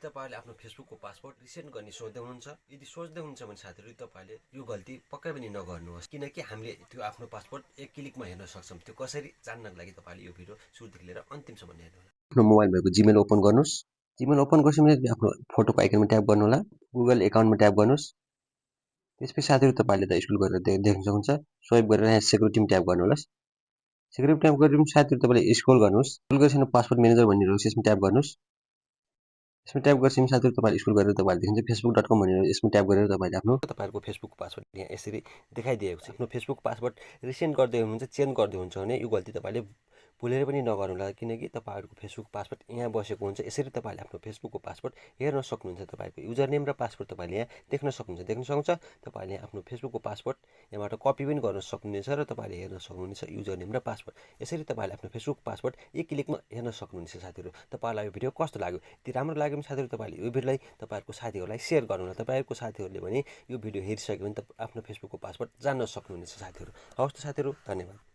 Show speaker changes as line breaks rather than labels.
तपाईहरुले आफ्नो फेसबुकको password reset गर्ने सोच्दै हुनुहुन्छ यदि सोच्दै हुनुहुन्छ भने साथीहरु तपाईले यो गल्ती पक्कै पनि नगर्नुहोस् किनकि हामीले त्यो आफ्नो पासवर्ड एक क्लिकमा हेर्न सक्छौं त्यो कसरी जान्नको लागि तपाईले यो भिडियो सुरुदेखि लिएर अन्तिमसम्म हेर्नु होला आफ्नो मोबाइल भएको जीमेल ओपन गर्नुस् जीमेल ओपन गरेपछि आफ्नो फोटोको आइकनमा ट्याप गर्नु होला गुगल एकाउन्टमा ट्याप गर्नुस् त्यसपछि साथीहरु तपाईले त स्क्रल गरेर देख्न सक्नुहुन्छ स्वाइप गरेर यहाँ सेक्युरिटीमा ट्याप गर्नु होला सेक्युरिटी ट्याप गरेर साथीहरु तपाईले स्क्रल गर्नुस् स्क्रल गरेपछि पासवर्ड म्यानेजर भन्ने रहेछ यसमा ट्याप गर्नुस् यसमा ट्याप गरेपछि साथीहरु तपाईले स्क्रल गरेर तपाईले देख्नुहुन्छ facebook.com भनेर यसमा ट्याप गरेर तपाईले आफ्नो तपाईहरुको फेसबुक पासवर्ड यहाँ यसरी देखाइदिएको छ आफ्नो फेसबुक पासवर्ड रिसेट गर्दै हुनुहुन्छ चेन्ज गर्दै हुनुहुन्छ भने यो गल्ती तपाईले भुलेर पनि नगर्नु होला किनकि तपाईहरुको फेसबुक पासवर्ड यहाँ बसेको हुन्छ यसरी तपाईले आफ्नो फेसबुकको पासवर्ड हेर्न सक्नुहुन्छ तपाईको युजर नेम र पासवर्ड तपाईले यहाँ देख्न सक्नुहुन्छ तपाईले आफ्नो फेसबुकको पासवर्ड यहाँबाट कपी पनि गर्न सक्नुहुनेछ र तपाईले हेर्न सक्नुहुनेछ युजर नेम र पासवर्ड यसरी तपाईले आफ्नो फेसबुक पासवर्ड एक क्लिकमा हेर्न सक्नुहुनेछ साथीहरु तपाईलाई यो भिडियो कस्तो लाग्यो यदि राम्रो लाग्यो भने साथीहरु तपाईले यो भिडियोलाई तपाईहरुको साथीहरुलाई शेयर गर्नु होला तपाईहरुको साथीहरुले भने यो भिडियो हेरिसक्यो भने आफ्नो फेसबुकको पासवर्ड जान्न सक्नुहुनेछ साथीहरु हवस् त साथीहरु धन्यवाद